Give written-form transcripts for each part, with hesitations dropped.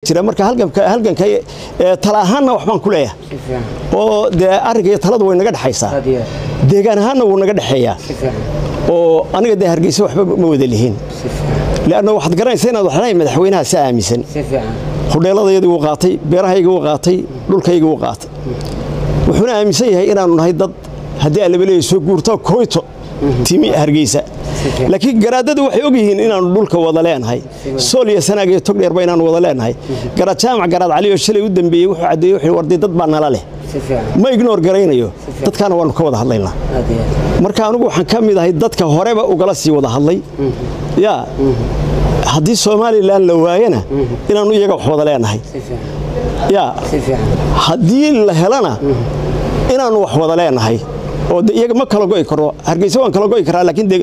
Jira marka halganka tala ahaanna waxbaan ku leeyahay oo dee arrinka iyo taladu way naga dhexaysaa, deegaan ahaanna wuu naga dhexeeyaa. Oo aniga dee Hargeysa waxba ma wada lihiin, leanna waxaad garanaysaa inaad waxlahay. Madaxweynaha si aaminsan hudheeladayadii wuu qaatay, beerahayga wuu qaatay, dhulkayga wuu qaatay, wuxuuna aaminsan yahay inaanu nahay dad haddii aan laba leeyahay soo guurto koyto timi Hargeysa. Laakiin garaadadu waxay og yihiin inaanu dhulka wada leenahay, Sool iyo Sanaag iyo Togdheerba inaanu wada leenahay. Garaad Jaamac Garaad Cali oo shalay u dambeeyey wuxuu caddeeyey, wuxuu warday dad baa nala leh, ma ignore garaynayo dadkaana, waanu ka wada hadlaynaa. Marka anigu waxaan ka mid ahay dadka horeba ugala sii wada hadlay yaa haddii Somalilan la waayana inaanu iyaga wax wada leenahay, yaa haddii la helana inaanu wax wada leenahay, oo de iyaga ma kala go'i karo. Hargeysa waan kala go'i karaa, laakiin dee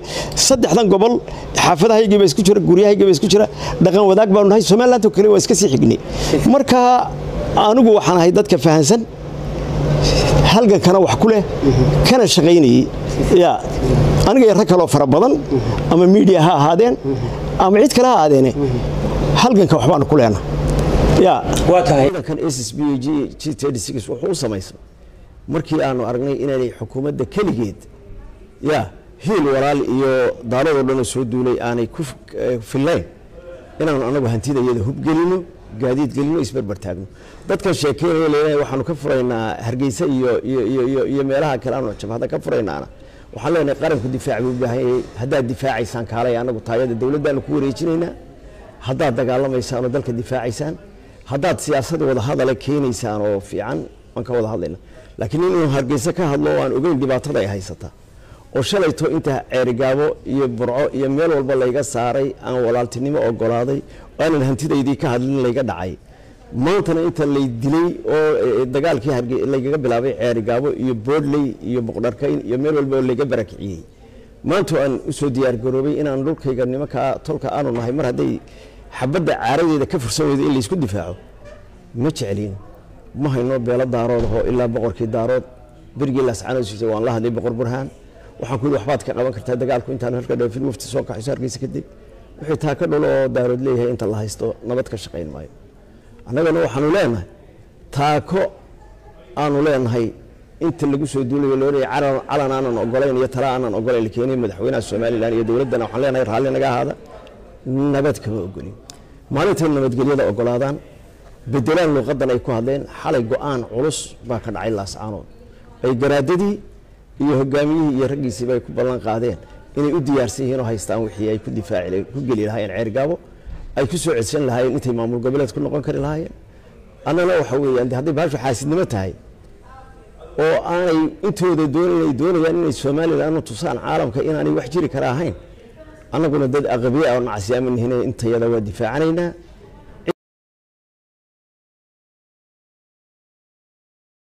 saddexdan gobol xaafadahaygii baa isku jira, guryahaygii baa isku jira, dhaqan wadaag baanu nahay. Somaliland oo kale waa iska sii xignay. Marka anigu waxaan ahay dadka fahansan halgankana wax ku leh kana shaqaynayey, ya aniga iyo rag kaloo fara badan, ama media ha ahaadeen ama cid kale ha ahaadeene, halganka waxbaanu ku leenahay ya. Waa tahay. Ciidankan SSB G G 36 wuxuu u samaysmay markii aanu aragnay inaanay xukuumadda keligeed ya hiil walaal iyo daaladoo dhan oo soo duulay aanay ku fillayn, inaanu anagu hantida iyada hub gelino, gaadiid gelino, isbarbar taagno. Dadkan sheekeynaya leeyahay waxaanu ka furaynaa Hargeysa iyo meelaha kale aanu jabhada ka furaynaana, waxaan leenahay qaranku difaac buu u baahan yahay. Haddaad difaacaysaan, kaalay, anagu taayada dowladdaanu ku wareejinaynaa. Haddaad dagaalamaysaan oo dalka difaacaysaan, haddaad siyaasad wada hadala keenaysaan oo fiican, waan ka wada hadlayna. Laakiin inuu Hargeysa ka hadlo oo aan ogeyn dhibaatada ay haysataa, oo shalayto inta Ceerigaabo iyo Burco iyo meel walba layga saaray, aan walaaltinimo ogolaaday oo aanan hantidaydii ka hadlin layga dhacay, maantana inta lay dilay oo dagaalkii laygaga bilaabay Ceerigaabo iyo Boodley iyo Boqdharkayn iyo meel walba oo layga barakiciyey, maanta aan usoo diyaar garoobay inaan dhulkayga nimankaa tolka aanu nahay, mar hadday xabadda caaradeeda ka fursan weydo in laysku difaaco, ma jeclin. Ma hayno beelo Daarood ahoo ilaa boqorkii Daarood berigii Laascaanood jirtay waan la hadlay Boqor Burhaan, waxaan ku yidhi waxbaad ka qaban kartaa dagaalku intaan halka dhoofin, mufti soo kaxayso Hargeysa kadib. Wixii taa ka dholo oo Daarood leeyahay inta la haysto nabad ka shaqayn maayo. Annagana waxaanu leenahay taako aanu leenahay inta lagu soo duulayo loo leeyahay calan aanan ogolayn iyo tala aanan ogolayn la keenay madaxweynaha Somaliland iyo dowladdana, waxaan leenahay raalli naga ahaada, nabad kama ogolin. Maalintay nabadgelyada ogolaadaan, bedelaan luuqadan ay ku hadleen. Xalay go'aan culus baa ka dhacay Laascaanood, ay garaadadii iyo hogaamiyihii iyo raggiisiiba ay ku ballan qaadeen inay u diyaarsan yihiin oo haystaan wixii ay ku difaaci ku geli lahaayeen Ceergaabo, ay ku soo cedsan lahaayeen intay maamul goboleed ku noqon kari lahaayeen. Annana waxa weeyaan hadday bahashu xaasidnimo tahay oo aanay intooda doonayn, ay doonayaan inay Somaliland u tusaan caalamka inaanay wax jiri kara ahayn, annaguna dad aqabiya oo nacasyaama nihin, intayada waa difaacanaynaa.